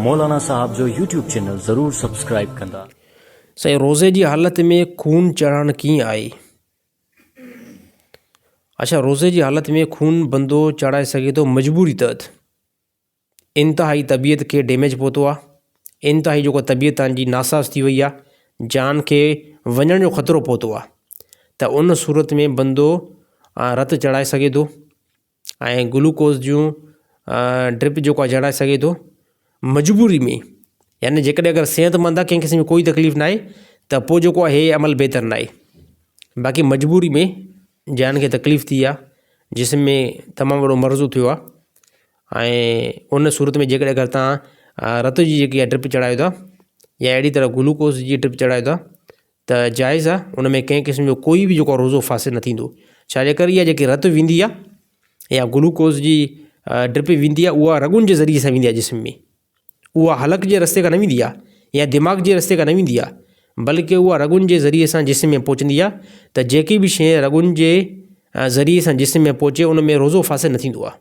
مولانا صاحب جو YouTube channel ضرور سبسڪرائيب ڪندا. سائين روزي جي حالت ۾ خون چڙهڻ ڪيئن آهي؟ اڇا روزي جي حالت ۾ خون بندو چڙهائي سگهي ٿو مجبوري تحت انتهائي طبيعت کي ڊيميج پهتو آهي انتهائي جيڪو طبيعت تان جي ناساز ٿي وئي آهي جان کي وڃڻ جو خطرو پهتو آهي ته ان صورت ۾ بندو رت چڙهائي سگهي ٿو ۽ گلوڪوز جون ڊرپ جيڪو آهي چڙهائي سگهي ٿو مجبوري ۾ يعني جيڪڏهن اگر صحت مند آهي ڪنهن قسم جي ڪوئي تڪليف ناهي ته پوء جيڪو آهي هي عمل بهتر ناهي باقي مجبوري ۾ جان کي تڪليف ٿي آهي جسم ۾ تمام وڏو مرض ٿيو آهي ۽ ان صورت ۾ جيڪڏهن اگر تان رت جي جيڪي آهي ڊرپ چڙهايو ٿا يا اهڙي طرح گلوڪوز جي ڊرپ چڙهايو ٿا ته جائز آ ان ۾ ڪنهن قسم جو ڪوئي به جيڪو روزو فاسد نه ٿيندو ڇا جي ڪري اها جيڪي رت ويندي آ يا گلوڪوز جي ڊرپ ويندي آ اها رڳن جي ذريعي سان ويندي آ جسم ۾ اها حلق جي رستي کان نه ويندي آ يا دماغ جي رستي کان نه ويندي آ بلڪه اها رڳن جي ذريعي سان جسم ۾ پهچندي آ ته جيڪي به شيء رڳن جي ذريعي سان جسم ۾ پهچي ان ۾ روزو فاسد نه ٿيندو آ.